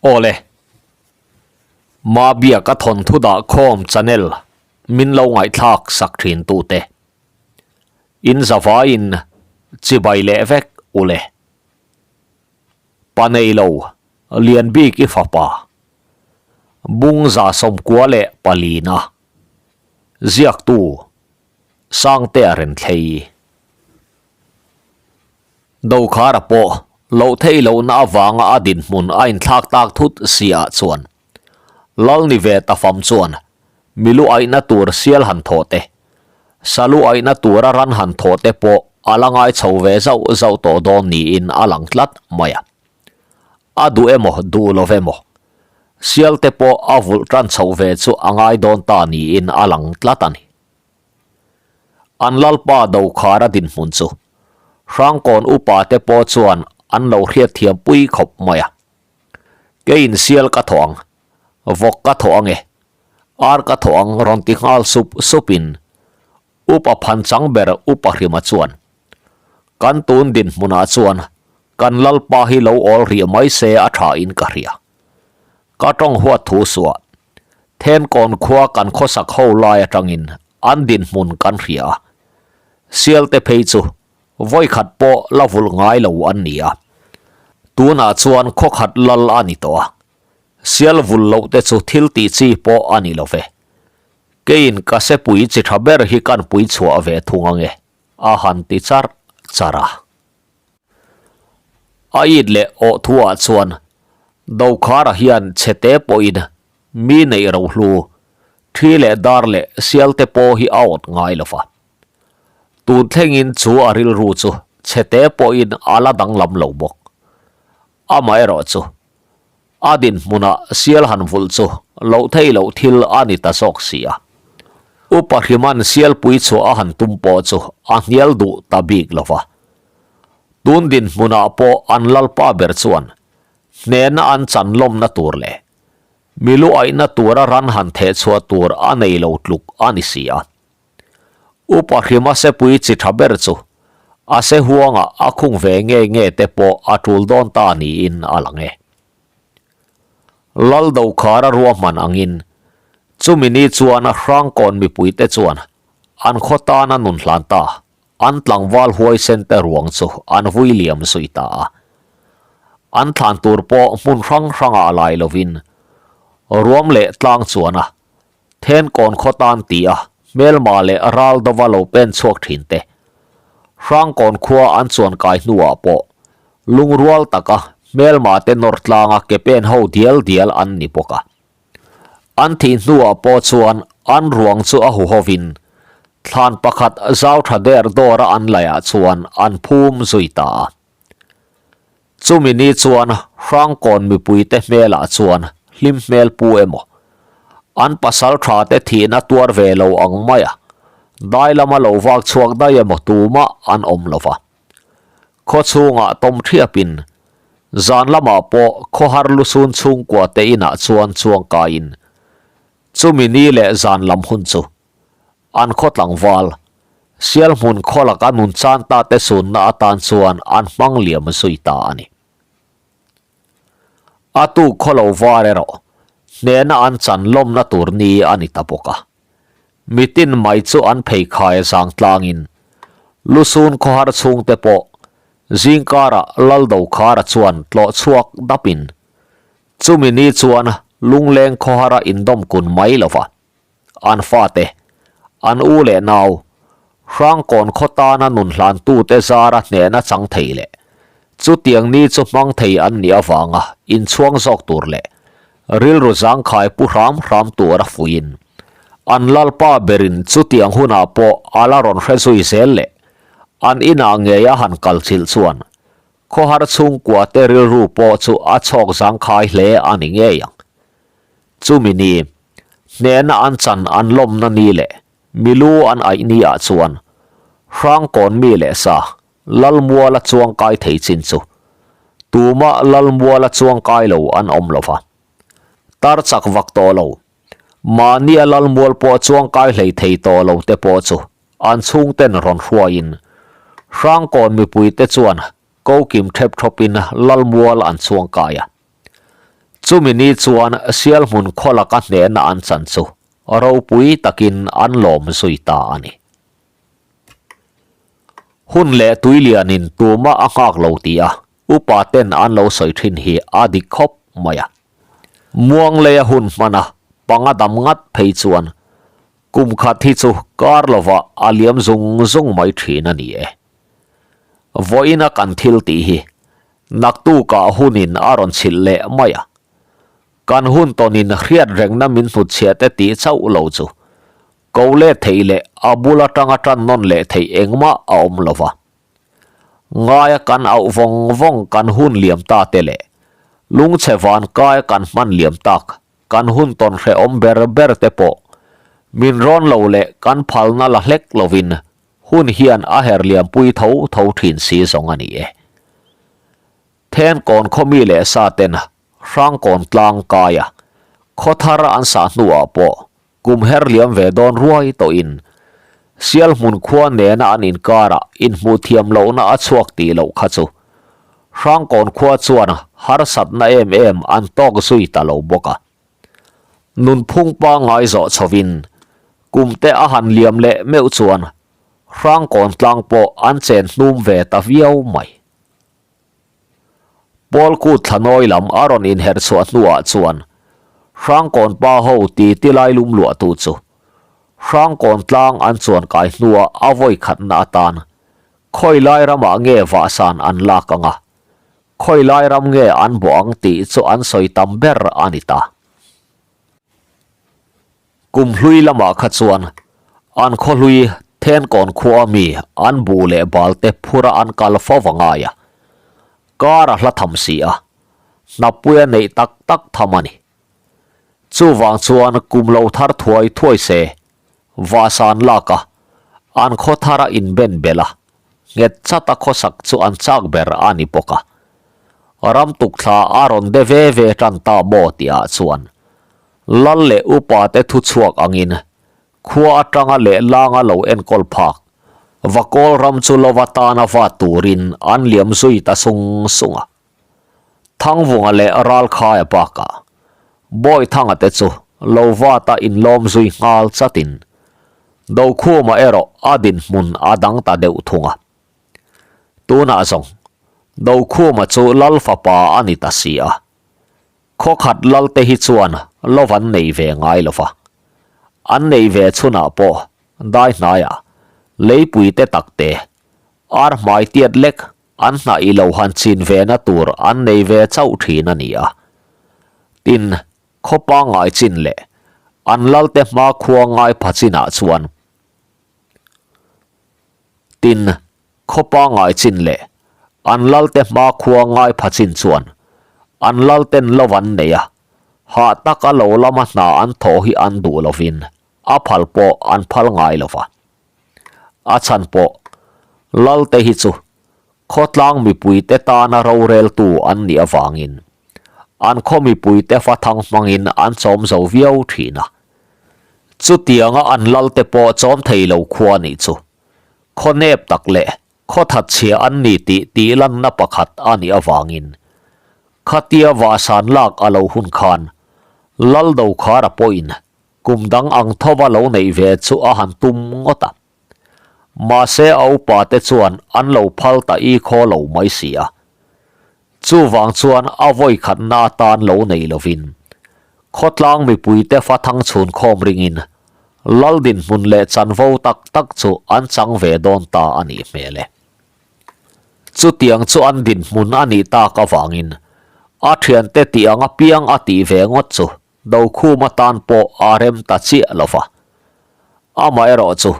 Awle. Mabia ka thawnthu dah khawm channel min lo ngaihthlak sak thin tute. In zavaiin chibai leh vek ule. Pa nei lo lian bik i fapa. Bung 14 ziaktu Sangtea Renthlei. Dokhara pawh loh theih lohna avanga a dinhmun a inthlak tak thut si ah chuan Lal ni ve ta fam chuan milu aihna tur sial han thawh te, salu aihna tura ran han thawh te pawh a la ngai chho ve zauh zauh tawh dawn niin a lang tlat mai a. A duh emaw duh lo emaw, sial te pawh a vulh tan chhoh ve chu a ngai dawn ta niin a lang tlat a ni. An lalpa Dokhara dinhmun chu Hrangkawn upa te pawh chuan an lo hriatthiam pui khawp mai a. Keiin sial ka thawh ang, vawk ka thawh ang e, ar ka thawh ang rawn ti nghal sup supin upa phanchang ber Upa Hrima chuan, Kan tun dinhmunah chuan kan lalpa hi lo awl rih mai se a tha in ka hria. Ka tawng huat thu suah Thenkawn khua kan khawsak ho lai atangin an dinhmun kan hria a, Sialte phei chu vawikhat pawh la vulh ngai lo an ni a, tunah chuan khawkhat lal a ni tawh a, sial vulh loh te chu thil tih chi pawh a ni lo ve. Keiin ka sepui chi tha ber hi kan pui chhuah ve thung ange, a han ti charh charh a. A it leh awh thuah chuan Dokhara hian chhete pawhin mi neih rohlu, thi leh dar leh sialte pawh hi a awt ngai lo va. Tun thlengin chu a rilru chu chhete pawhin a la danglam lo bawk. Amaherawh chu a dinhmunah sial han vulh chu loh theih loh thil a ni ta zawk si a. Upa Hriman sialpui chhuah a han tum pawh chu a hnial duh ta bik lo va. Tun dinhmunah pawh an lalpa ber chuan hnehna an chan lawmna tur leh milu aihna tura ran han theh chhuah tur a nei lo tluk a ni si a. Upa Hrima sepui chi tha ber chu a se huangah a khung ve nge nge te pawh a tul dawn ta niin a lang e. Lal Dokhara ruahman angin chumi ni chuan Hrangkawn mipuite chuan an khaw tana nun hlan ta an tlangval huaisen te ruang chu an vui liam zui ta a. An thlan tur pawh hmun hrang hrangah lai lovin ruam leh tlang chuan a Thenkawn khaw tan ti a hmelma leh ral dova lo pen chhuak thin te. Hrangkawn khua an chuan kai hnuah pawh lungrual taka hmelma te nawr tlanga ke pen ho dial dial an ni bawk a. An thih hnuah pawh chuan an ruang chu a huhovin thlan pakhat zau tha der dawra an laiah chuan an phum zui ta a. Chumi ni chuan Hrangkawn mipuite hmelah chuan hlim hmel pu emaw, an pasal tha te thihna tuar ve lo ang mai a, dai lama lo vak chhuak daih emaw tumah an awm lo va. Khaw chhungah tawm thiapin, zan lamah pawh khawhar lusun chhungkua te inah chuan chuang kaiin, chumi ni leh zan lam hun chu An khaw tlangval, Sialhmun khaw laka nun chan ta te sunna atan chuan an hmang liam zui ta a ni. A tuk khaw lo var erawh hnehna an chan lawmna tur ni a ni ta bawk a. Mitin mai chu an pheikhai zang tlangin Lusun khawhar chhungte pawh zingkarah Laldokhara chuan tlawh chhuak dapin chumi ni chuan lungleng khawhara indawm kun mai lova An fate, an u leh nau, Hrangkawn khaw tana nun hlantute zara hnehna chang thei leh chutiang ni chu hmang thei an nih avanga inchhuang zawk tur leh rilru zangkhai pu hram hram tur a fuiin an lalpa berin chutiang hunah pawh a la rawn hre zui zel leh an inah ngei a han kal chilh chuan khawhar chhungkuate rilru pawh chu a chhawk zangkhai hle a ni ngei ang. Chumi ni, hnehna an chan an lawmna ni leh milu an aih ni ah chuan Hrangkawn mi leh sa Lalmuala chuang kai thei chin chu tumah Lalmuala chuang kai lo an awm lo va. Tar chak vak tawh lo, mahnia Lalmual pawh chuang kai hlei thei tawh lo te pawh chu an chhungten rawn hruaiin Hrangkawn mipuite chuan ko kim thep thawpin Lalmual an chuang kai a. Chumi ni chuan Sialhmun khaw laka hnehna an chan chu ropui takin an lawm zui ta a ni. Hun leh tuilianin tumah a nghak lo ti a upa ten an lo sawi thin hi a dik khawp mai a. Muangleia hun hmana panga dam ngat phei chuan kum khat hi chu kar lovah a liam zung zung mai thin a ni e. Vawiina kan thil tih hi naktukah hunin a rawn chhilh leh mai a. Kan hun tawnin hriat rengna min hnutchhiah te tih chauh lo chu ko let theih leh a bul atanga tan nawn leh theih engmah a awm lo va. Ngaia kan auh vawng vawng kan hun liam ta te leh lungchhe van kaia kan hman liam tak kan hun tawn hrehawm ber ber te pawh min rawn lo leh kan phalna la hlek lovin hun hian a her liampui tho tho thin si zawng a ni e. Thenkawn khawmi leh sa ten Hrangkawn tlang kaia khaw thar an sah hnuah pawh kum her liam ve dawn ruai tawhin Sialhmun khua nena an inkarah inhmuh thiam lohna a chhuak tih loh kha chu Hrangkawn khua chuan harsatna em em an tawk zui ta lo bawk a. Nunphung pangngai zawh chhovin kum te a han liam leh meuh chuan Hrangkawn tlang pawh an chen hnum ve ta viau mai. Paul kut thlanawi lam a rawn inherh chhuah hnuah chuan Hrangkawn pa ho ti ti lai lum luahtu chu Hrangkawn tlang an chuan kai hnuah a vawi khatna atan khawi lai ramah nge vahsan an lak ang a, khawi lai ram nge an bawh ang tih chu an sawi tam ber a ni ta. Kum hlui lamah kha chuan an khaw hlui Thenkawn khua mi an buh leh bal te phura an kal fo va ngai a, kar a hla tham si a, hnapui a neih tak tak tham a ni. Chuvang chuan kum lo thar thuai thuai se, vahsan lak a, an khaw thar a inben belh a, nghet chat a khawsak chu an chak ber a ni bawk a. Ram tukthla a rawn de ve ve tan ta maw tihah chuan Lal leh upa te thu chhuak angin khua atanga leh langa lo enkawl phak Vakawl ram chu lova tana vat turin an liam zui ta sung sung a. Thangvunga leh Ralkhaia bakah Bawithanga te chu lo vata inlawm zui nghal chatin Dokhuma erawh a dinhmun a dang ta deuh thung a. Tunah zawng Dokhuma chu Lal fapa a ni ta si a. Khawkhat lalte hi chuan love an nei ve ngai lo va. An nei ve chhunah pawh dai hnaiah leipui te tak te, ar hmai tiat lek an hnah i lo han chin ve na tur an nei ve chauh thin a ni a. Tin, khaw pangngai chin leh an lalte hma khua ngai pha chinah chuan Tin, khaw pangngai chin leh an lalte hma khua ngai pha chin chuan an lalten lo an nei a, hah taka lo lama hna an thawh hi an duh lovin a phal pawh an phal ngai lo va. A chhan pawh lalte hi chu khawtlang mipuite tana roreltu an nih avangin an khaw mipuite fathang hmangin an chawm zo viau thin a. Chutianga an lalte pawh chawm thei lo khua nih chu khaw nep tak leh khaw that chhia an ni tih tih lanna pakhat a nih avangin khatia vahsan lak a lo hun khan Lal Dokhara pawhin kum dang ang thova lo neih ve chu a han tum ngawt a. Mahse a upa te chuan an lo phal ta i khaw lo mai si a. Chuvang chuan a vawi khatna atan lo nei lovin khawtlang mipuite fathang chhun khawm ringin Lal dinhmun leh chanvo tak tak chu an chang ve dawn ta a nih hmel e. Chutiang chu an dinhmun a nih tak avangin a thiante tih ang apiang a tih ve ngawt chu Dokhum atan pawh a rem ta chiah lo va. Amaherawhchu,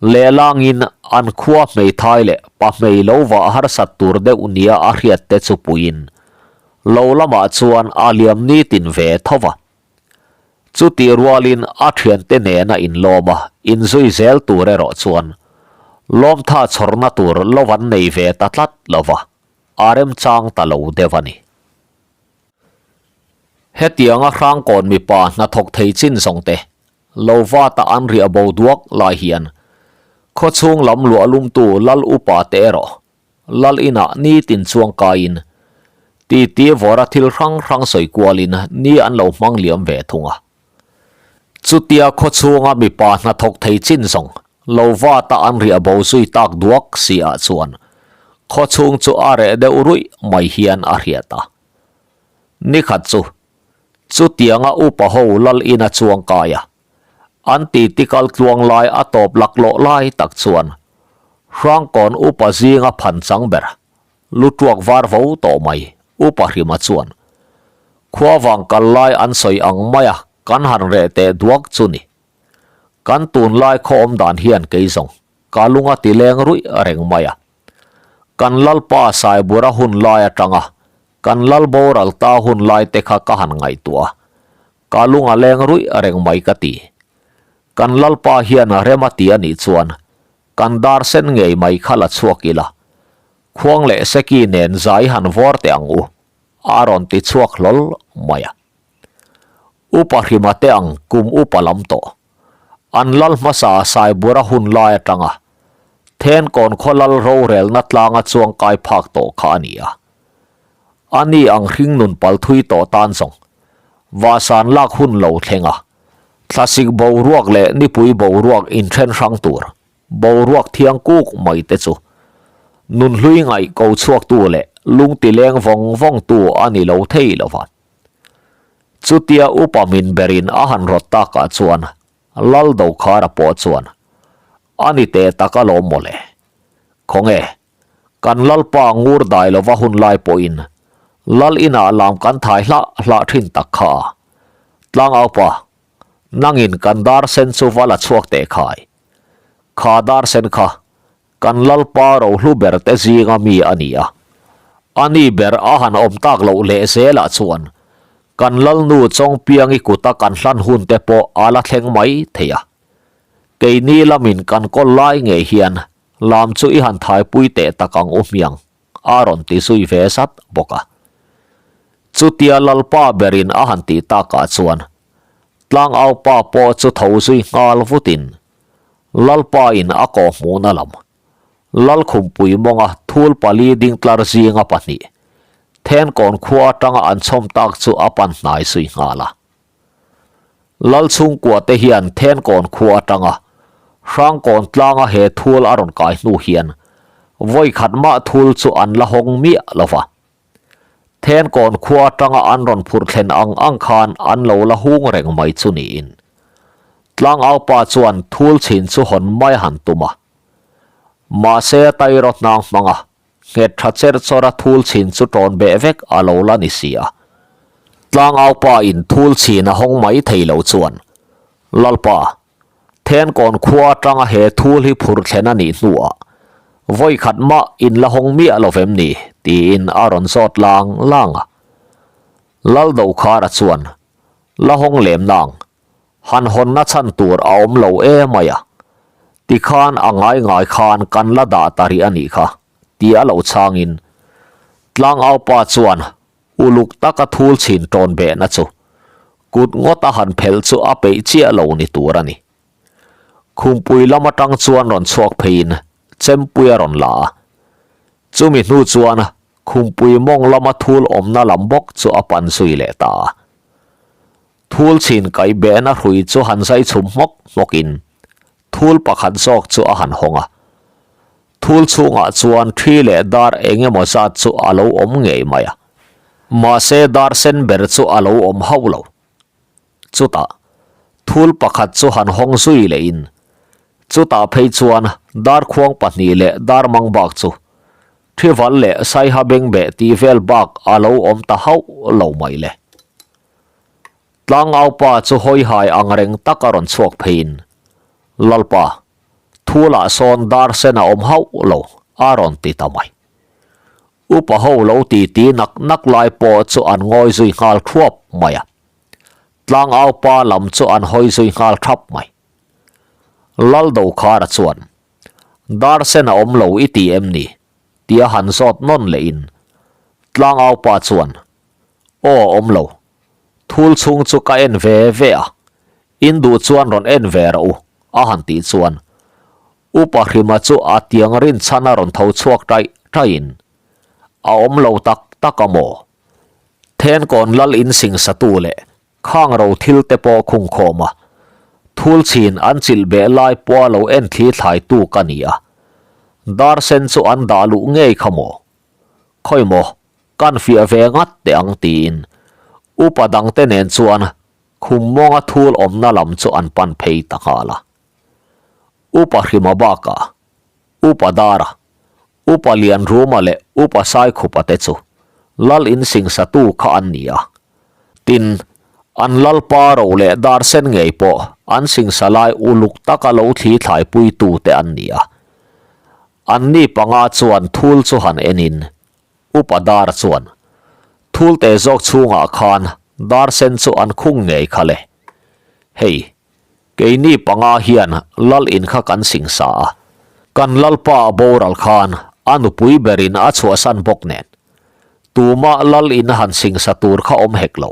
lehlangin an khua hmeithai leh pahmei lo vah harsat tur deuh nia a hriat te chu puiin lo lamah chuan a liam nitin ve tho va. Chutih rualin a thiante nena inlawm a, inzui zel tur erawh chuan lawmtha chhawrna tur lo an nei ve ta tlat lo va, a remchang ta lo deuh a ni. Hetianga Hrangkawn mipa hnathawk thei chin zawng te lo vata an riah bo duak lai hian khawchhung lam luah lumtu Lal upa te erawh Lal inah nitin chuang kaiin. Titi vawra thil hrang hrang sawi kualin ni an lo hmang liam ve thung a. Chutia khawchhunga mipa hnathawk thei chin zawng lo vata an riah bo zui tak duak si ah chuan khawchhung chu a reh deuh ruih mai hian a hriat a. Nikhat chu chutianga upa ho lal ina chuang kai a, an titi kal tluang lai a tawp laklawh lai tak chuan Hrangkawn upa zinga phan chang ber Lu tuak var vo tawh mai, Upa Hrima chuan. Khua vang kal lai an sawi ang mai a, kan han reh teh duak chu ni. Kan tunlai khaw awm dan hian kei zawng, ka lung a ti leng ruih reng mai a. Kan Lalpa Saibura hun lai atanga kan Lal boral ta hun lai te kha ka han ngaihtuah a, ka lung a leng ruih reng mai ka ti. Kan Lalpa hian rem a ti a nih chuan Kan dar sen ngei mai kha la chhuak ila, khuang leh seki nen zai han vawr teh ang u, a rawn ti chhuak hlawl mai a. Upa Hrima te ang kum upa lam tawh. An lal hmasa Saibura hun lai atanga Thenkawn khaw lal rorelna tlanga chuang kai phak tawh kha a ni a. A ni ang hringnun pal thui tawh tan zawng Vahsan lak hun lo thleng a. Thlasik boruak leh nipui boruak inthen hrang tur boruak thiang kuk mai te chu nunhlui ngaih ko chhuaktu leh lungti leng vawng vawngtu a ni lo thei lo va. Chutia upa min berin a han rawt takah chuan Lal Dokhara pawh chuan a ni teh tak alawm mawle. Khawnge Kan Lalpa ngur dai lova hun lai pawhin Lal inah lam kan thai hlah hlah thin tak kha a. Tlangaupa, nangin kan dar sen chu va la chhuak teh khai. Kha dar sen kha kan Lalpa rohlu ber te zinga mi a ni a. A ni ber a han awm tak loh leh zelah chuan kan Lalnu Chawngpiangi kuta kan hlan hun te pawh a la thleng mai thei a. Keini lamin kan kawl lai ngei hian Lam chu i han thaipui teh tak ang u hmiang, a rawn ti zui ve zat bawk a. Chutia Lalpa berin a han tih takah chuan Tlangaupa pawh chu tho zui nghal vutin Lalpa in a kawh hmuhna lam Lalkhumpui mawnga thul pali dingtlar zinga pahnih Thenkawn khua atanga an chhawm tak chu a pan hnai zui nghal a. Lal chhungkua te hian Thenkawn khua atanga Hrangkawn tlanga he thul a rawn kai hnu hian vawi khat mah thul chu an la hawng miah lo va. Thenkawn khua atanga an rawn phurh thlen ang ang khan an lo la hung reng mai chu niin Tlangaupa chuan thul chhin chu hawn mai a han tum a. Mahse Tairaw hnang hmanga Nghet tha cher chawr a thul chhin chu tawn beh vek a lo la ni si a. Tlangaupa in thul chhin a hawng mai thei lo chuan, Lalpa, Thenkawn khua atanga he thul hi phur thlen a nih hnuah vawi khat mah in la hawng miah lo vem ni? tiin a rawn zawt lang lang a. Lal Dokhara chuan, La hawng lem nang, Han hawnna chhan tur a awm lo emai a, tikhan a ngai ngai khan kan la dah ta rih a nih kha, ti a lo chhangin Tlangaupa chuan uluk taka thul chhin tawn behna chu kut ngawt a han phelh chu a peih chiah lo ni tur a ni. Khumpui lam atang chuan rawn chhuak pheiin chempui a rawn la a, chumi hnu chuan khumpui mawng lama thul awmna lam bawk chu a pan zui leh ta a. Thul chhin kaih behna hrui chu han zai chhum hmawk hmawkin thul pakhat zawk chu a han hawng a. Thul chhungah chuan thi leh dar eng emaw zat chu a lo awm ngei mai a. Mahse dar sen ber chu a lo awm hauh lo. Chutah thul pakhat chu han hawng zui lehin chutah phei chuan dar khuang pahnih leh dar mang bak chu thival leh saiha bengbeh tih vel bak a lo awm ta hauh lo mai le. Tlangaupa chu hawihai ang reng tak a rawn chhuak pheiin, Lalpa, thulah sawn dar sen a awm hauh lo, a rawn ti ta mai. Upa ho lo titi nak nak lai pawh chu an ngawi zui nghal thuap mai a. Tlangaupa lam chu an hawi zui nghal thap mai. Lal Dokhara chuan, Dar sen a awm lo i ti em ni? tia han zawt nawn lehin, Tlangaupa chuan, Aw awm lo. Thul chhung chu ka en ve ve a, in duh chuan rawn en ve rawh u, a han tih chuan Upa Hrima chu a tiang rinchhan a rawn tho chhuak taih taihin, A awm lo tak tak a maw? Thenkawn lal in singsatu leh khang ro thil te pawh khung khawm a, thul chhin an chilh beh lai pawha lo en thli thlaitu ka ni a, dar sen chu an dah luh ngei kha maw? Khawi maw, kan fiah ve ngat teh ang tiin upa dangte nen chuan khum mawnga thul awmna lam chu an pan phei ta nghal a. Upa Hrima bakah Upa Dara, Upa Lianruma leh Upa Saikhupa te chu Lal in singsatu kha an ni a. Tin, an Lalpa ro leh dar sen ngei pawh an singsa lai uluk taka lo thli thlaipuitu te an ni a. Anni panga chuan thul chu han enin Upa Dara chuan, Thul te zawk chhungah khan dar sen chu an khung ngei kha le. Hei, Keini panga hian lal in kha kan singsa a, kan lalpa a boral khan a nupui berin a chhuahsan bawk nen. Tumah lal in han singsa tur kha awm hek lo.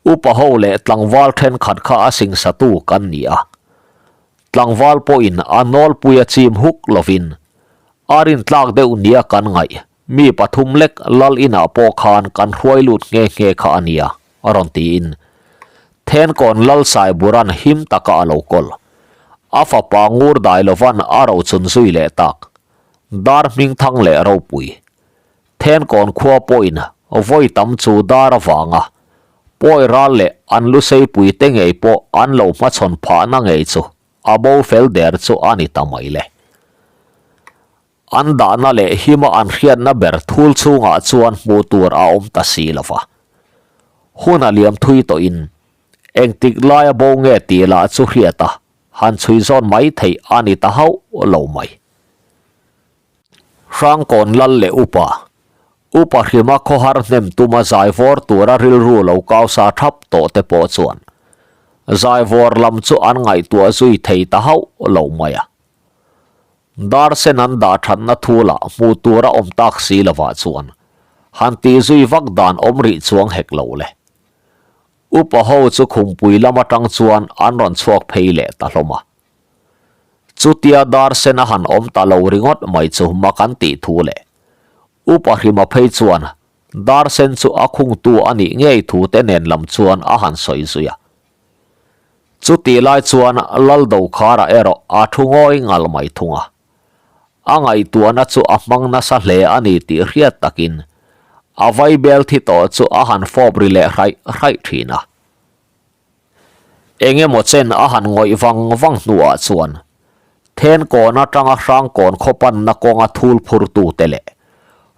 Upa ho leh tlangval thenkhat kha a singsatu kan ni a. Tlangval pawhin a nawlpui a chim huk lovin a rintlak deuh nia kan ngaih mi pathum lek lal inah pawh khan kan hruai lut nghe nghe kha a nia. A rawn tiin Thenkawn Lal Saiburan him taka a lo kawl. A fapa ngur dai lovan a rochun zui leh tak. Dar hmingthang leh ropui. Thenkawn khua pawhin vawi tam chu dar avanga pawi ral leh an luseipui te ngei pawh an lo hmachhawn phahna ngei chu a bo fel der chu a ni ta mai le. An dahna leh hima an hriatna ber thul chhungah chuan hmuh tur a awm ta si lo va. Hun a liam thui tawhin engtik laia bo nge tih lah chu hriat a, han chhui zawn mai theih a ni ta hauh lo mai. Hrangkawn lal leh upa, upa hrima khawhar hnem tuma zaivawr tura rilru lo kau sa thap tawh te pawh chuan zaivawr lam chu an ngaihtuah zui thei ta hauh lo mai a. Dar sen an dah thatna thu lah hmuh tur a awm tak si lovah chuan han tih zui vak dan awm rih chuang hek lo le. Upa ho chu khumpui lam atang chuan an rawn chhuak phei leh ta hlawm a. Chutia dar sen a han awm ta lo ringawt mai chu mak an tih thu le. Upa Hrima phei chuan dar sen chu a khungtu a nih ngei thu te nen lam chuan a han sawi zui a. Chutih lai chuan Lal Dokhara erawh a thu ngawi ngal mai thung a. A ngaihtuahna chu a hmang nasa hle a ni tih hriat takin a vaibel thi tawh chu a han fawp ri leh hraih hraih thin a. Eng emaw chen a han ngawih vang vang hnuah chuan Thenkawn atanga Hrangkawn khaw panna kawnga thul phurtute leh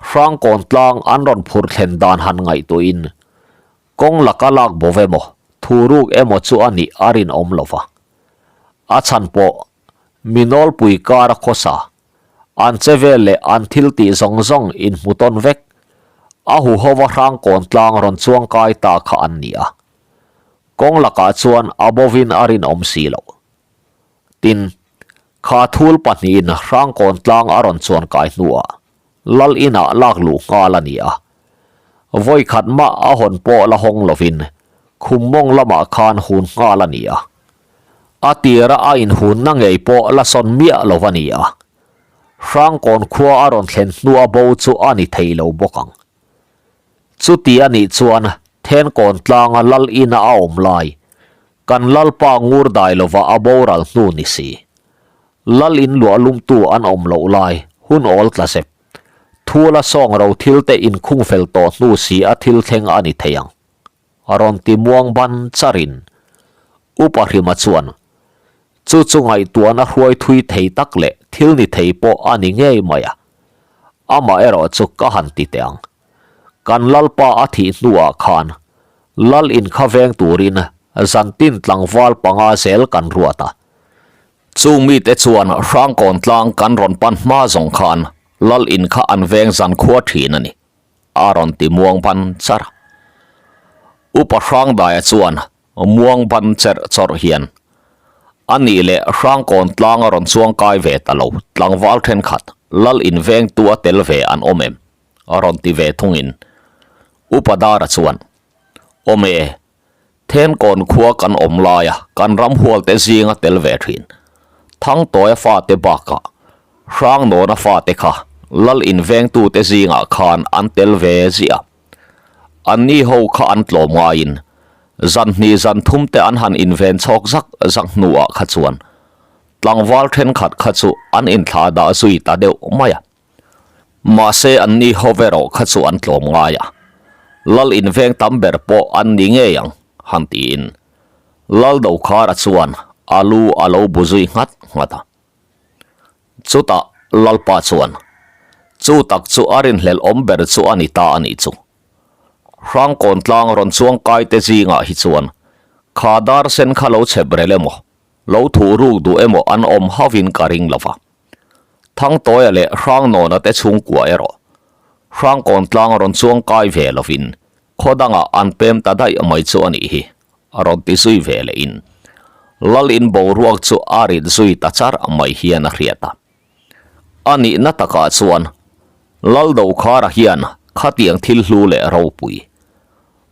Hrangkawn tlang an rawn phur thlen dan han ngaihtuahin Kawng laka lak bo emaw, thu ruk emaw chu a nih a rinawm lo va. A chhan pawh, mi nawlpui kar a khawsa, an che vel leh an thil tih zawng zawng inhmu tawn vek, a huhova hrangkawn tlang rawn chuang kai ta kha an ni a. Kawng lakah chuan a bovin a rinawm si loh. Tin, kha thul pahnihin hrangkawn tlang a rawn chuan kai hnuah, Lal inah lak luh nghal a ni a. Vawi khat mah a hawn pawh la hawng lovin khum mawng lamah khan hun nghal a ni a. A tira a inhunna ngei pawh la sawn miah lo a ni a. Hrangkawn khua a rawn thlen hnua bo chu a ni thei lo bawk ang. Chuti a nih chuan Thenkawn tlanga lal ina a awm lai, kan Lalpa ngur dai lova a boral hnu ni si. Lal in luah lumtu an awm loh lai hun awl tla zep. Thu la sawng ro thil te inkhung fel tawh hnu si a thil thleng a ni thei ang. A rawn ti muang ban char in Upa Hrima chuan chu chu ngaihtuahna hruai thui thei tak leh thil ni thei pawh a ni ngei mai a. Amah erawh chu ka han ti teh ang. Kan Lalpa a thih hnuah khan Lal in kha veng turin zantin tlangval panga zel kan ruat a. Chung mite chuan Hrangkawn tlang kan rawn pan hma zawng khan Lal in kha an veng zan khua thin a ni, a rawn ti muang ban char. Upa Hrangdaia chuan muang ban cherh chawrh hian, A nih leh Hrangkawn tlang a rawn chuang kai ve ta lo, tlangval thenkhat Lal in vengtu a tel ve an awm em? a rawn ti ve thungin Upa Dara chuan, Awm e, Thenkawn khua kan awm laia kan ramhualte zinga tel ve thin. Thangtawia fate bakah Hrangnawna fate kha Lal invengtute zingah khan an tel ve ziah. Anni ho kha an tlawm ngaiin zan hnih zan thum te an han inven chhawk zak zak hnuah kha chuan tlangval thenkhat kha chu an inthlah dah zui ta deuh mai a. Mahse anni ho erawh kha chu an tlawm ngai a, Lal inveng tam ber pawh an ni ngei ang, han tiin Lal Dokhara chuan a lu a lo bu zui nghat nghat a. Chutah Lalpa chuan, Chu tak chu a rinhlelh awm ber chu a ni ta a nih chu. Hrangkawn tlang rawn chuang kai te zingah hi chuan kha dar sen kha lo chhep rel emaw, lo thuh ruk duh emaw an awm hauhin ka ring lo va. Thangtawia leh Hrangnawna te chhungkua erawh Hrangkawn tlang rawn chuang kai ve lovin khaw dangah an pem ta daih mai chu a nih hi, a rawn ti zui ve leh in Lal in boruak chu a rit zui ta char mai hian a hriat a. A nihna takah chuan Lal Dokhara hian khatiang thil hlu leh ropui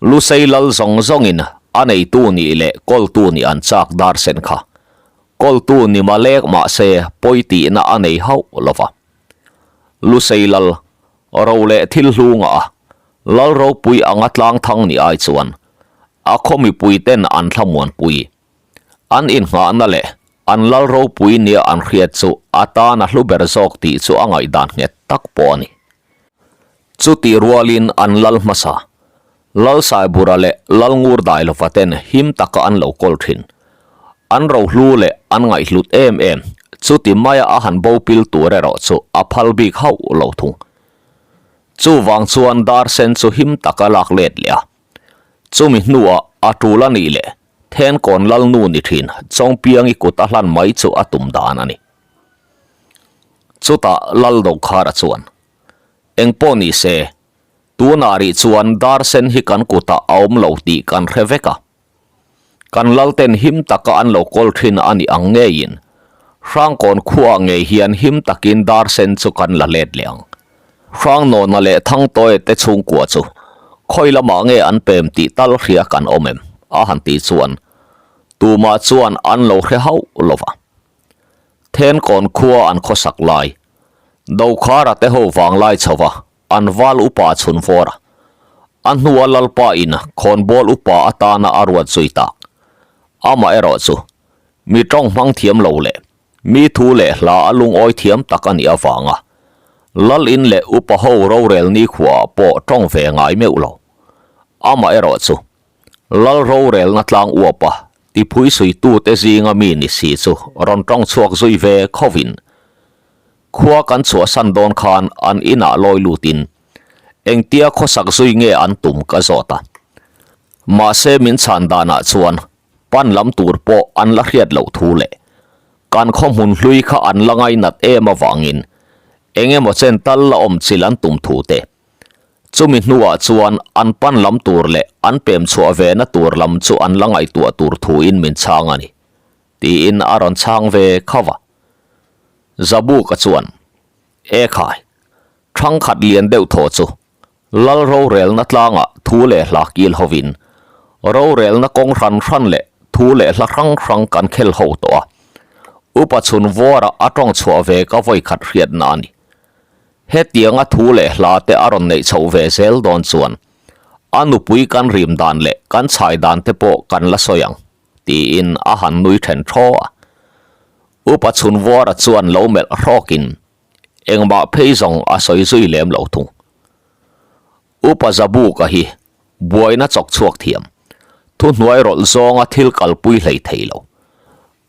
Lusei Lal zawng zawngin a neitu nih leh kawltu nih an chak dar sen kha kawltu ni malek mahse pawi tihna a nei hauh lo va. Lusei Lal ro leh thil hlu ngah a Lal ropui anga tlang thang ni ai chuan a khaw mipui ten an thlamuanpui. An inngahna leh an lal ropui nia an hriat chu a tan a hlu ber zawk tih chu a ngaihdan nghet tak pawh a ni. Chutih rualin an lal hmasa, Lal Saibura leh Lal Ngurdailova ten him taka an lo kawl thin. An rohlu leh an ngaihhlut em em, chuti maia a han bo pil tur erawh chu a phal bik hauh lo thung. Chuvang chuan dar sen chu him taka lak let leh a. Chumi hnuah a tul a nih leh Thenkawn Lalnu ni thin Chawngpiangi kut a hlan mai chu a tum dan a ni. Chutah Lal Dokhara chuan, Engpawh ni se, tunah rih chuan dar sen hi kan kutah a awm lo tih kan hre vek a. Kan Lalten him taka an lo kawl thin a nih ang ngeiin Hrangkawn khuaah ngei hian him takin dar sen chu kan la let leh ang. Hrangnawna leh Thangtawia te chhungkua chu khawi lamah nge an pem tih tal hria kan awm em? a han tih chuan tumah chuan an lo hre hauh lo va. Thenkawn khua an khawsak lai, Dokhara te ho vanglai chho va an val upa chhun vawr a, a hnua Lalpa in khawnbawl upa atana a ruat zui tak. Amaherawh chu mi tawng hmang thiam lo leh Mi thu leh hla a lungawi thiam tak a nih avanga Lal in leh upa ho rorel nikhuaah pawh tawng ve ngai meuh lo. Amaherawh chu, Lal rorelna tlang uapa tiphui suitute zinga mi ni si chu rawn tawng chhuak zui ve khovin khua kan chhuahsan dawn khan an inah lawi lutin engtia khawsak zui nge an tum ka zawt a. Mahse min chhan danah chuan Pan lam tur pawh an la hriat loh thu leh kan khaw hmun hlui kha an la ngainat em avangin eng emaw chen tal la awm chil an tum thu te. Chumi hnuah chuan an pan lam tur leh an pem chhuah ve na tur lam chu an la ngaihtuah tur thuin min chhang a ni, tiin a rawn chhang ve khauh a. Zabuka chuan, E khai, thangkhat lian deuh thaw chu Lal rorelna tlangah thu leh hla kil hovin, rorelna kawng hran hran leh thu leh hla hrang hrang kan khel ho tawh a. Upa chhun vuarah a tawng chhuah ve ka vawi khat hriatna a ni. Hetianga thu leh hla te a rawn neih chhoh ve zel dawn chuan a nupui kan rim dan leh kan chhai dan te pawh kan la sawi ang, tiin a han nui then thaw a. Upa chhun vuara chuan lo melh hrawkin Engmah phei zawng a sawi zui lem lo thung. Upa Zabuka hi buaina chawk chhuak thiam, thuhnuai rawlh zawnga thil kalpui hlei thei lo.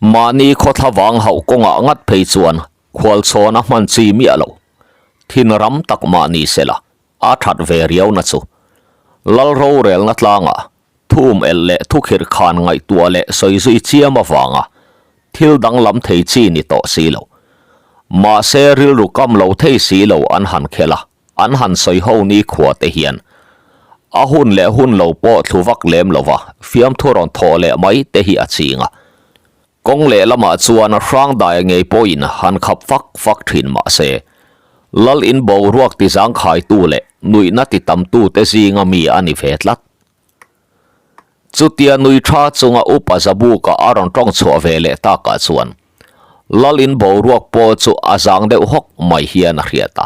Mahni khawthla vang hauh kawngah ngat phei chuan khualchhawn a hman chi miah lo. Thin ram tak mahni sela a that ve riauna chu Lal rorelna tlangah Thum elh leh thukhirh khan ngaihtuah leh sawi zui chiam avanga thil danglam thei chi ni tawh si lo. Mahse rilru kam lo thei si lo an han khel a, an han sawi ho ni khua te hian a hun leh hun lo pawh thlu vak lem lova fiamthu rawn thawh leh mai te hi a ching a. Kawng leh lamah chuan hrangdaia ngei pawhin han khap fak fak thin mah se, Lal in boruak ti zangkhaitu leh nuihna ti tamtute zinga mi a ni ve tlat. Chutia nui tha chunga upa Zabuka a rawn tawng chhuah ve leh takah chuan Lal in boruak pawh chu a zang deuh hawk mai hian a hriat a.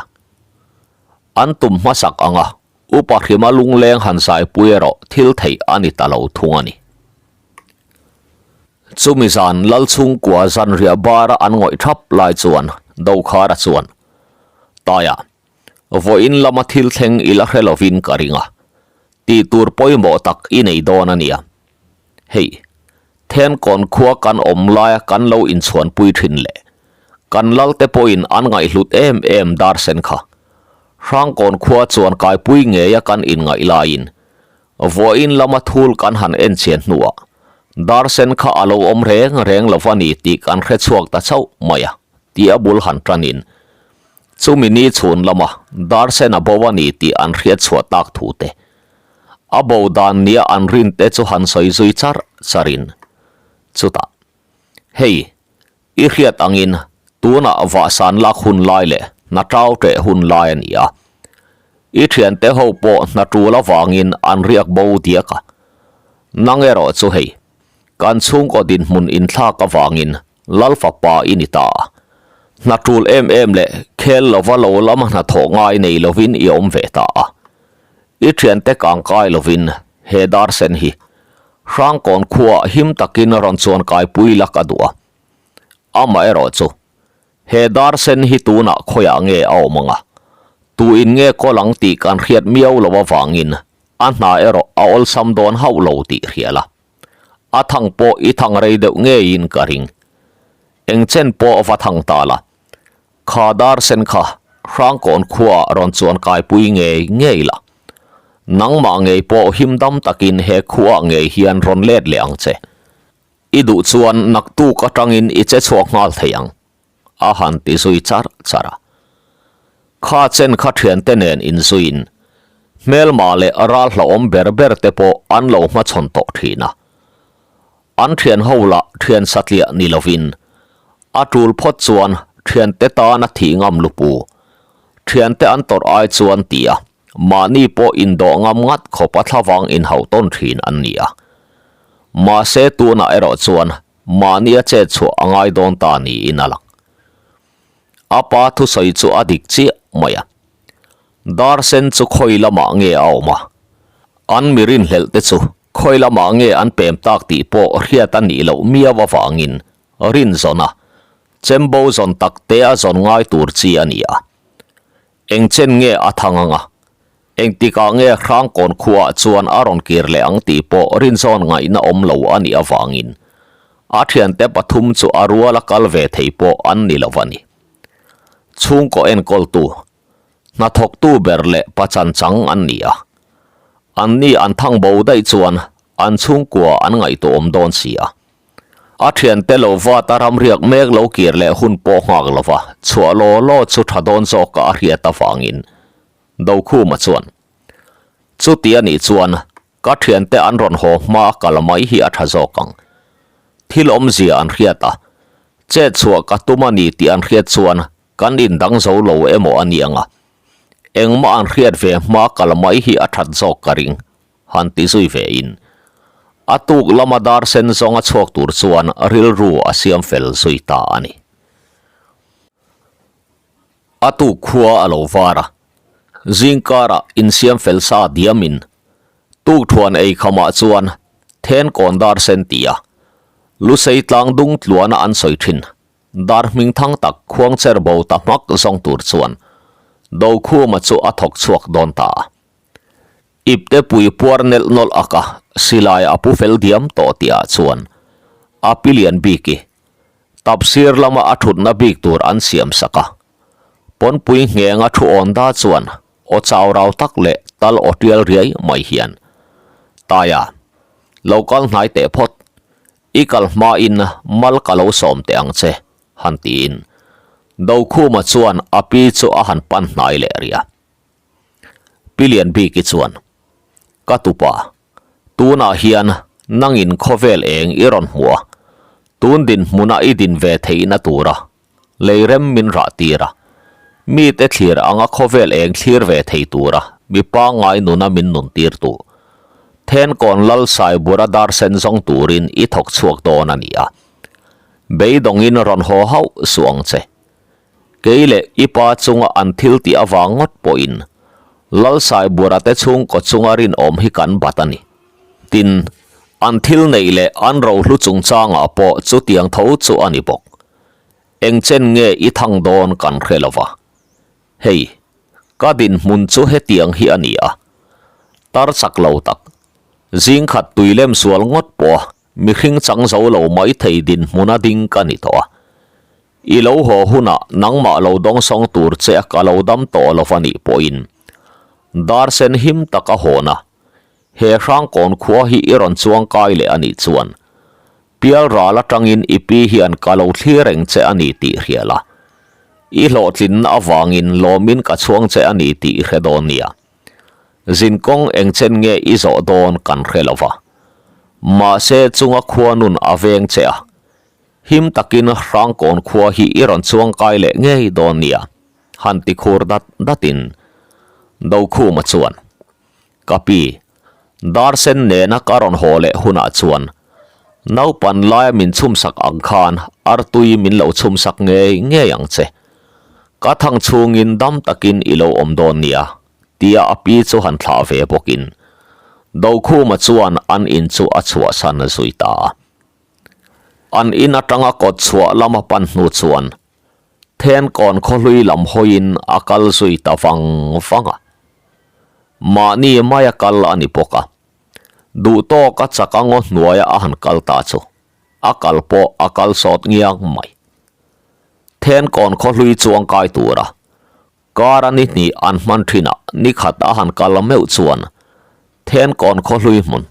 An tum hmasak ang a. Upa Hrima lungleng han zaipui erawh thil theih a ni ta lo thung a ni. Chumi zan Lalchhungkua zanriah bara an ngawih thap lai chuan Dokhara chuan, Taia, vawiin lama thil thleng i la hre lovin ka ring a, tih tur pawimawh tak i nei dawn a nia. Hei, Thenkawn khua kan awm laia kan lo inchhuanpui thin leh kan lalte pawhin an ngaihhlut em em dar sen kha. Hrangkawn khua chuan kaipui ngeia kan inngaih laiin vawiin lama thul kan han enchhian hnuah dar sen kha a lo awm reng reng lo va ni tih kan hre chhuak ta chauh mai a tih a bul han tanin chumi ni chhun lama dar sen a bo a ni tih an hriat chhuah tak thu te A bo dan nia an rin te chu han sawi zui char char in, chutah, Hei, i hriat angin tunah vahsan lak hun lai leh hna tau ṭeh hun lai a ni a. I thiante ho pawh hna ṭul avangin an riak bo diak a. Nang erawh chu hei, kan chhungkaw dinhmun inthlak avangin Lal fapa i ni ta. Hna tul em em leh khel lova lo lama hnathawh ngai nei lovin i awm ve ta a. I thiante kang kai lovin he dar sen hi Hrangkawn khuaah him takin rawn chuan kaipui la ka duh a. Amaherawh chu he dar sen hi tunah khawiah nge a awm ang a, tuin nge kawl ang tih kan hriat miau lo avangin a hna erawh a awlsam dawn hauh lo tih hria la. A thang pawh i thang rei deuh ngeiin ka ring. Eng chen pawh va thang ta la. Kha dar sen kha Hrangkawn khuaah rawn chuan kaipui ngei ngei la. Nangmah ngei pawh him dam takin he khuaah ngei hian rawn let leh ang che. I duh chuan naktuk atangin i che chhuak nghal thei ang. A han ti zui char char a. Kha chen kha thiante nen inzuiin hmelma leh ral hlauhawm ber ber te pawh an lo hmachhawn tawh thin a. An thian ho lah thian satliah ni lovin a tul phawt chuan thiante tana thih ngam lupu thiante an tawrh ai chuan tia mahni pawh indawh ngam ngat khawpa thlavang inhauh tawn thin an ni a. Mahse tunah erawh chuan Mahni a chet chhuah a ngai dawn ta niin a lang. A pa thusawi chu a dik chiah mai a. Dar sen chu khawi lamah nge a awm a? An mi rinhlelh te chu khawi lamah nge an pem tak tih pawh hriat a nih loh miau avangin rin zawn a, chembo zawn tak te a zawn ngai tur chi a ni a. Eng chen nge a thang ang a? Engtikah nge Hrangkawn khuaah chuan a rawn kir leh ang tih pawh rinzawn ngaihna awm lo a nih avangin a thiante pathum chu a ruala kal ve thei pawh an ni lo a ni. Chhungkaw enkawltu, hnathawktu ber leh pachan chang an ni a. Anni an thang bo daih chuan an chhungkua an ngaihtuahawm dawn si a. A thiante lo vat a ramriak mek lo kir leh hun pawh nghak lova chhuah law law chu tha dawn zawka a hriat avangin Dokhuma chuan, Chuti a nih chuan ka thiante an rawn haw hma a kal mai hi a tha zawk ang. Thil awmzia an hriat a, chet chhuah ka tum a ni tih an hriat chuan kan indang zo lo emaw a ni ang a. Engmah an hriat ve hma kal mai hi a that zawk ka ring, han ti zui ve in. A tuk lama dar sen zawnga chhuak tur chuan rilru a siam fel zui ta a ni. A tuk khua a lo var a, zingkarah insiam fel sa diamin tukthuan ei khamah chuan Thenkawn dar sen ti a, Lusei tlang dung tluana an sawi thin dar hming thang tak khuangcher bo ta hmak zawng tur chuan Dokhuma chu a thawk chhuak dawn ta a. Ipte pui puar nelh nawlh ak a, silai a pu fel diam tawh tihah chuan a pi lian bik i Tapsir lama a thutna bik tur an siam sak a. Pawnpui nghenga thu awn da chuan aw chau rau tak leh tal aw tial riai mai hian, Taia, lo kal hnai teh phawt. I kal hmain mal ka lo sawm teh ang che, han tiin Dokhuma chuan a pi chu a han pan hnai leh rih a. Pi Lianbiki chuan, Ka tupa, tunah hian nangin khawvel eng i rawn hmu a, tun dinhmuna i din ve theihna tura lei rem min rah tir a, mite thlir anga khawvel eng thlir ve thei tura mi pangngai nuna min nun tir tu, Thenkawn Lal Saibura dar sen zawng turin i thawk chhuak dawn a ni a, beidawngin rawn haw hauh suh ang che. Kei leh i pa chunga an thil tih avang ngawt pawhin. Lalsaibura te chhungkaw chunga rinawm hi kan bat a ni. Tin, an thil neih leh an rohlu chungchangah pawh chutiang tho chu a ni bawk. Eng chen nge i thang dawn kan hre lo va. Hei, ka dinhmun chu hetiang hi a ni a. Tar chak lo tak, zingkhat tuilem sual ngawt pawha mihring chang zo lo mai thei dinhmuna ding ka ni tawh a. I lo haw hunah nangmah lo dawngsawng tur che a ka lo dam tawh lo va nih pawhin dar sen him tak a hawn a, he Hrangkawn khua hi i rawn chuang kai leh a nih chuan pial ral atangin i pi hian ka lo thlir reng che a ni tih hria la, i hlawhtlinna avangin lawmin ka chhuang che a ni tih i hre dawn nia. Zinkawng eng chen nge i zawh dawn kan hre lo va, mahse chunga khua nun a veng che a, Him takin Hrangkawn khua hi i rawn chuang kai leh ngei dawn nia, han ti khur dat datin Dokhuma chuan, Ka pi, dar sen nena ka rawn haw leh hunah chuan naupan laia min chhumsak ang khan artui min lo chhumsak ngei ngei ang che. Ka thang chhungin dam takin i lo awm dawn nia, tia a pi chu han thlah ve bawkin Dokhuma chuan an in chu a chhuahsan zui ta a. An in atanga kawt chhuah lama pan hnu chuan Thenkawn khawhlui lam hawiin a kal zui ta vang vang a. Mahni maia kal a ni bawk a, duhtawka chak a ngaw hnuaia a han kal ta chu a kal pawh a kal sawt ngiang mai. Thenkawn khawhlui chuang kai tura Kar a ni hnih an hman thinah ni khat a han kal meuh chuan Thenkawn khawhlui hmun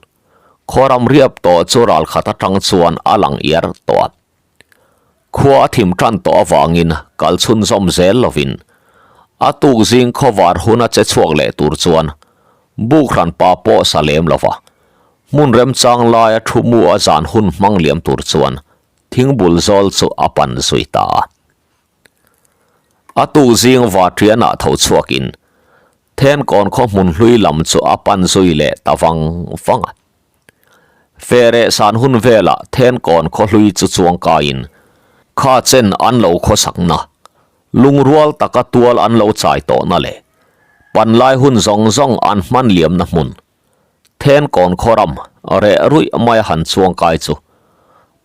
khuaram riap tawh chu ral khat atang chuan a lang iar tawh a. Khua a thim tan tawh avangin kal chhunzawm zel lovin a tuk zing khawvar hun a che chhuak leh tur chuan buk hran pa pawh sa lem lova hmun remchang laia thu mu a zan hun hmang liam tur chuan thingbul zawl chu a pan zui ta a. A tuk zing Vatrianah tho chhuakin Thenkawn khaw hmun hlui lam chu a pan zui leh ta vang vang a. Fereh san hun velah Thenkawn khaw hlui chu chuang kaiin kha chen an lo khawsakna, lungrual taka tual an lo chai tawhna leh panlai hun zawng zawng an hman liamna hmun Thenkawn khaw ram reh ruih mai a han chuang kai chu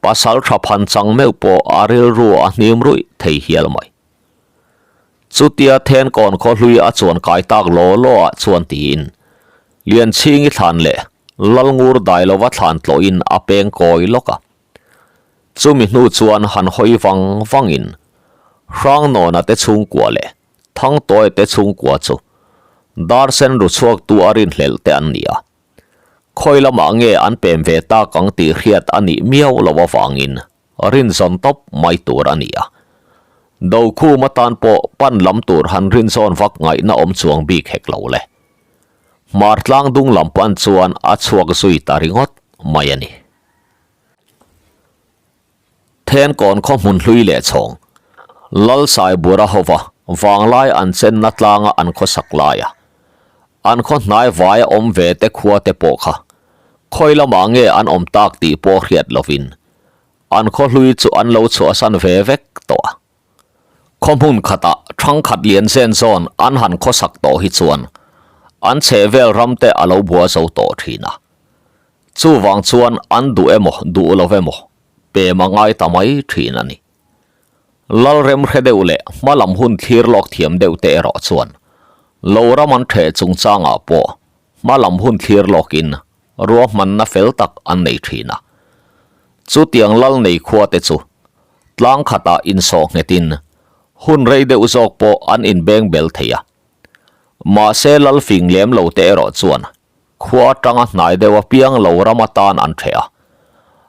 pasal tha phan chang meuh pawh a rilru a hnim ruih thei hial mai. Chutia Thenkawn khaw hlui a chuan kai tak law law ah chuan tiin Lianchhingi thlan leh Lalngur Dailova thlan tlawhin a peng kawi lawk a. Chumi hnu chuan han hawi vang vangin Hrangnawna te chhungkua leh Thangtawi te chhungkua chu dar sen ru chhuaktu a rinhlelh te an ni a. Khawi lamah nge an pem ve tak ang tih hriat a nih miau lo avangin rinzawn tawp mai tur a ni a. Dokhum atan pawh pan lam tur han rinzawn vak ngaihna awm chuang bik hek lo le. Hmar tlang dung lam pan chuan a chhuak zui ta ringawt mai a ni. Thenkawn khaw hmun hlui leh chhawng, Lalsaibura hova vanglai an chenna tlanga an khawsak laia an khaw hnai vaia awm ve te khua te pawh kha khawi lamah nge an awm tak tih pawh hriat lovin an khaw hlui chu an lo chhuahsan ve vek tawh a. Khaw hmun khatah thangkhat lian zen zawn an han khawsak tawh hi chuan an chhehvel ram te a lo bua zo tawh thin a. Chuvang chuan an duh emaw duh lo emaw pem a ngai ta mai thin a ni. Lalrem hre deuh leh hma lam hun thlir lawk thiam deuh te erawh chuan lo ram an theh chungchangah pawh hma lam hun thlir lawkin ruahmanna fel tak an nei thin a. Chutiang lal nei khua te chu tlang khatah insawh nghetin hun rei deuh zawk pawh an inbeng bel thei a. Mahse lal fing lem lo te erawh chuan Khua atanga hnai deuh apiang lo ram atan an ṭheh a,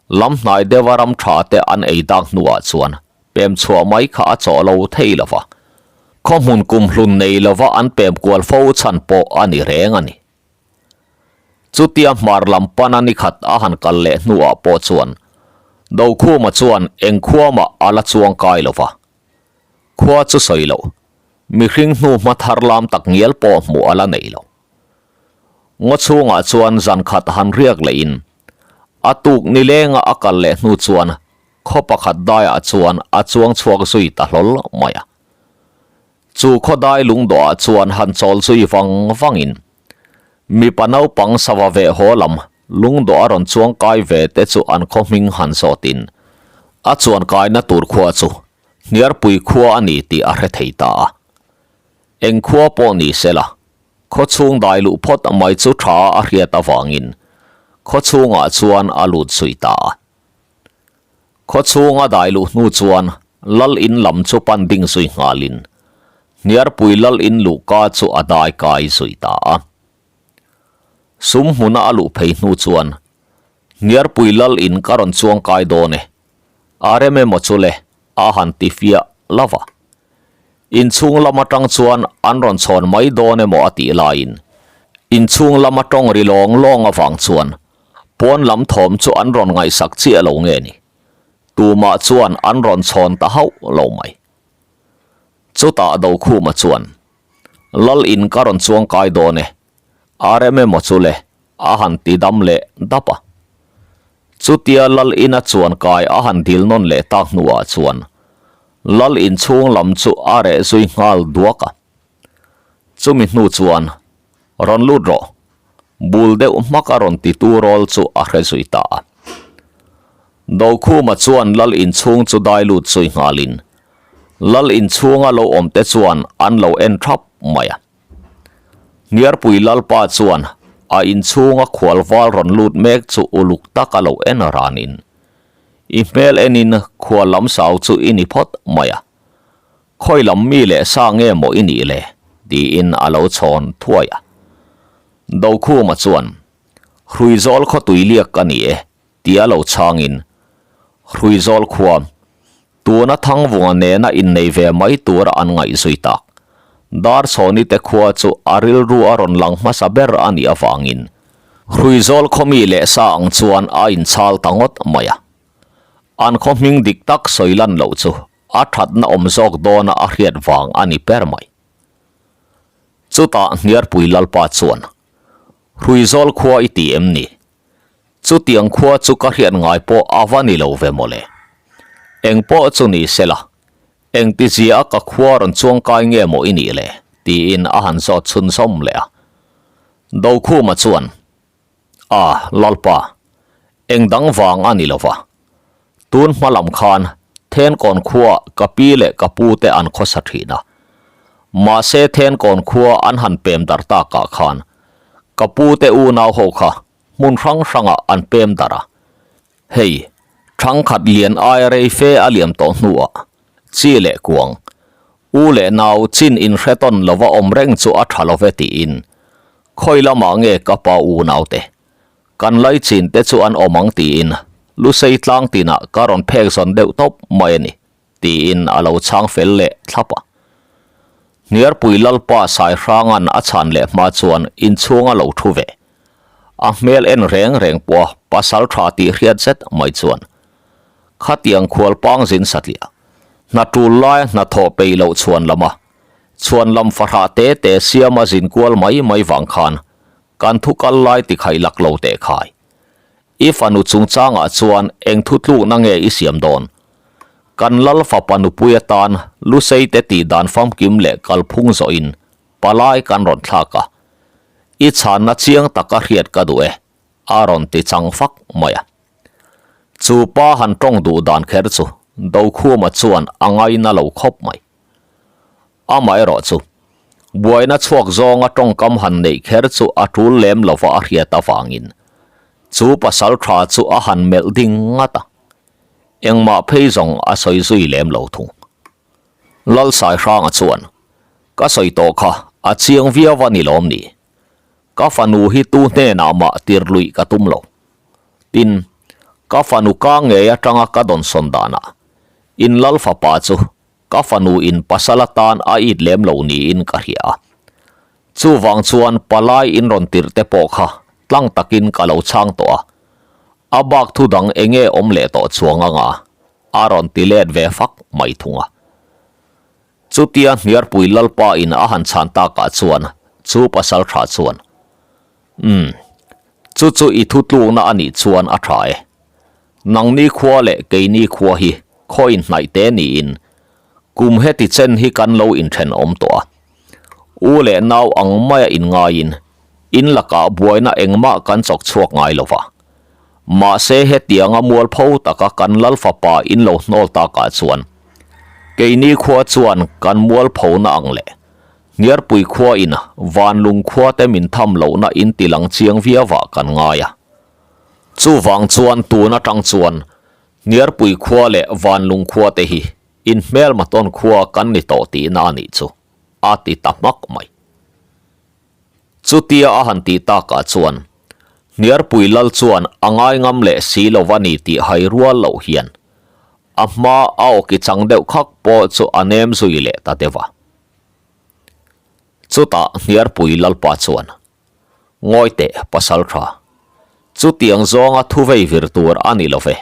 lam hnai deuha ram ṭha te an ei dak hnuah chuan pem chhuah mai kha a chawh lo thei lo va, khaw hmun kum hlun nei lova an pem kual fo chhan pawh a ni reng a ni. Chutia hmar lam pana ni khat a han kal leh hnuah pawh chuan Dokhuma chuan eng khua mah a la chuang kai lo va, khua chu sawi loh, mihring hnu hma thar lam tak ngial pawh hmuh a la nei lo. Ngaw chhungah chuan zan khat han riak lehin a tuk nilenga a kal leh hnu chuan khaw pakhat daiah chuan a chuang chhuak zui ta hlawl mai a. Chu khawdai lungdawhah chuan han chawl zui vang vangin mipa naupang sava veh haw lam lungdawh a rawn chuang kai ve te chu an khaw hming han zawtin a chuan kaina tur khua chu Hniarpui khua a ni tih a hre thei ta a. Eng khua pawh ni sela, khaw chhung dai luh phawt mai chu tha a hriat avangin khaw chhungah chuan a lut zui ta a. Khaw chhunga dai luh hnu chuan Lal in lam chu pan ding zui nghalin Hniarpui Lal in luhka chu a dai kai zui ta a. Sum hmuna a luh phei hnu chuan Hniarpui Lal in ka rawn chuang kai dawn e, a rem emaw chu le a han ti fiah lo va. Inchhung lam atang chuan an rawn chhawn mai dawn emaw a tih laiin inchhung lama tawng ri lawng lawng avang chuan pawn lam thawm chu an rawn ngaihsak chiah lo nge ni. Tumah chuan an rawn chhawn ta hauh lo mai. Chutah Dokhuma chuan, Lal in ka rawn chuang kai dawn e, a rem emaw chu le a han ti dam leh dap a. Chutia Lal ina chuan kai a han dil nawn leh tak hnuah chuan Lal inchhung lam chu a reh zui nghal duak a. Chumi hnu chuan rawn lut rawh, bul deuh hmak a rawn ti tu rawl chu a hre zui ta a. Dokhuma chuan Lal inchhung chu dai lut zui nghalin Lal inchhunga lo awmte chuan an lo en thap mai a. Hniarpui Lalpa chuan a inchhunga khual val rawn lut mek chu uluk tak a lo en ranin, I hmel enin khual lam sau chu i ni phawt mai a, khawi lam mi leh sa nge maw i nih le? tiin a lo chhawn thuai a. Dokhuma chuan, Hruizawl khawtui liak ka ni e, tia lo chhangin, Hruizawl khua, tuna Thangvunga nena innei ve mai tura an ngaihzui tak. Darchhawni te khua chu a rilru a rawn lang hmasa ber a nih avangin Hruizawl khaw mi leh sa ang chuan a inchhal ta ngawt mai a. An khaw hming dik tak sawi lan loh chu a thatna awm zawk dawna a hriat vang a ni ber mai. Chutah Hniarpui Lalpa chuan, Hruizawl khua i ti em ni? Chutiang khua chu ka hriat ngai pawh a va ni lo ve mawle. Eng pawh chu ni se la, engtizia a ka khua rawn chuang kai nge maw i nih le? tiin a han zawt chhunzawm leh a. Dokhuma chuan, A, Lalpa, eng dang vang a ni lo va. Tun hma lam khan Thenkawn khua ka pi leh ka pu te an khawsa thin a. Mahse Thenkawn khua an han pem dar takah khan ka pu te unau ho kha hmun hrang hrangah an pem dar a. Hei, thangkhat lian aia rei fe a liam tawh hnuah chi leh kuang, u leh nau chin inhre tawn lova awm reng chu a tha love tiin khawi lamah nge ka pa unau te Kan laichin te chu an awm ang tiin Lusei tlang tinah ka rawn phek zawn deuh tawp mai a ni, tiin a lo chhang fel leh thlap a. Hniarpui Lalpa Saihranga'n a chhan leh hma chuan inchhung a lo thu ve. A hmel en reng reng pawh a pasal tha tih hriat zet mai chuan khatiang khual pang zin satliah hna tul laia hnathawh peih loh chhuan lama chhuan lam fahrah te te siama zin kual mai mai vang khan Kan thu kal lai ti khai lak lo teh khai. I fanu chungchangah chuan eng thu tlukna nge i siam dawn? Kan lal fapa nupui atan Lusei te tih dan famkim leh kalphung zawhin palai kan rawn thlak a. I chhanna chiang taka hriat ka duh e, a rawn ti chang fak mai a. Chu pa han tawng duh dan kher chu Dokhuma chuan a ngaina lo khawp mai. Amaherawh chu, buaina chhuak zawnga tawngkam han neih kher chu a tul lem lova a hriat avangin chu pasal tha chu a han melh ding ngat a, engmah phei zawng a sawi zui lem lo thung. Lalsaihranga chuan, Ka sawi tawh kha a chiang viau a ni lawm ni? Ka fanu hi tu hnenah mah tir luih ka tum lo. Tin, ka fanu ka ngei atanga ka dawnsawn danah in lal fapa chu Ka fanu in pasal atan a it lem lo niin ka hria a. Chuvang chuan palai in rawn tirh te pawh kha tlang takin ka lo chhang tawh a. A bak thu dang enge awm leh tawh chuang anga a rawn ti let ve fak mai thung a. Chutia Hniarpui Lalpa in a han chhan takah chuan chu pasal tha chuan, Umm, chu chu i thutlukna a nih chuan a tha e. Nangni khua leh keini khua hi khaw inhnaih te niin. Kum heti chen hi kan lo inthenawm tawh a. U leh nau ang maia inngaiin in lakah buaina engmah kan chawk chhuak ngai lo va. Mahse hetianga mualpho taka kan lal fapa in lo hnawl takah chuan keini khua chuan kan mualphona ang leh Hniarpui khua in Vanlung khua te min tham lohna in ti lang chiang viauah kan ngai a. Chuvang chuan tun atang chuan Hniarpui khua leh Vanlung khua te hi in hmelma tawn khua kan ni tawh tihna a nih chu a ti ta hmak mai. Chutia a han tih takah chuan Hniarpui lal chuan a ngai ngam leh si lo a ni tih hai rual loh hian a hma a awki chang deuh khak pawh chu a nem zui leh ta deuh a. Chutah Hniarpui lalpa chuan, Ngawi teh pasal tha, chutiang zawnga thu vei vir tur a ni lo ve.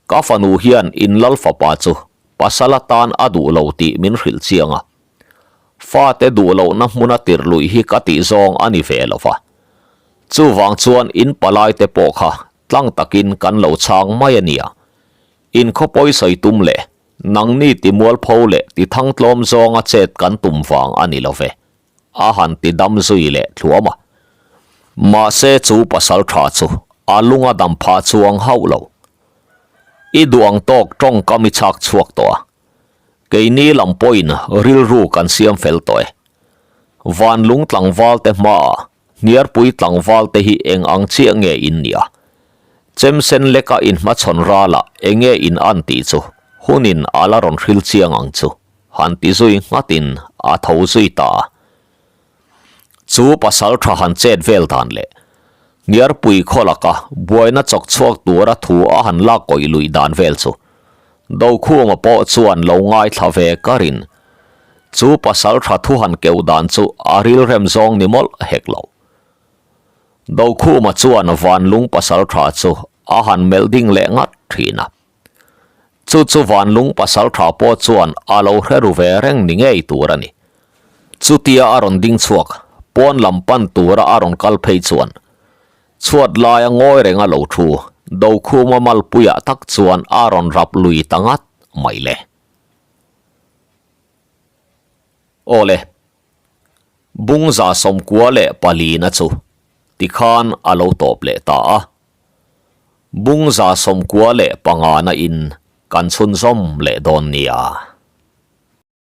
Ka fanu hian in lal fapa chu pasal atan a duh lo tih min hrilh chiang a. Fate duh lohna hmuna tirh luih hi ka tih zawng a ni ve lo va. Chuvang chuan in palai te pawh kha tlang takin kan lo chhang mai a nia. In khawpawi sawi tum leh nangni ti mualpho leh ti thangtlawm zawnga chet kan tum vang a ni lo ve. A han ti dam zui leh thluam a. Mahse chu pasal tha chu a lung a dam phah chuang hauh lo. I duh ang tawk tawngkam i chhak chhuak tawh a. Keini lam pawhin rilru kan siam fel tawh e. Vanlung tlangval te hmaah Hniarpui tlangval te hi eng ang chiah nge in nia? Chemsen leka in hmachhawn ralah enge in an tih chu hunin a la rawn hril chiang ang chu. Han ti zui nghatin a tho zui ta a. Chu pasal tha han chet vel dan leh Hniarpui khaw laka buaina chawk chhuak tura thu a han lak kawih luih dan vel chu Dokhuma pawh chuan lo ngaithla ve karin chu pasal tha thu han keuh dan chu a rilrem zawng ni mawlh hek lo. Dokhuma chuan Vanlung pasal tha chu a han melh ding leh ngat thin a. Chu chu Vanlung pasal tha pawh chuan a lo hre ru ve reng ni ngei tur a ni. Chutia a rawn ding chhuak, pawn lam pan tura a rawn kal phei chuan chhuat laia ngawi renga lo thu Dokhuma malpuiah tak chuan a rawn rap lui ta ngat mai le. Awle, Bungza 94 leh palina chu tikhan a lo tawp leh ta a. Bungza 95 na in kan chhunzawm leh dawn nia.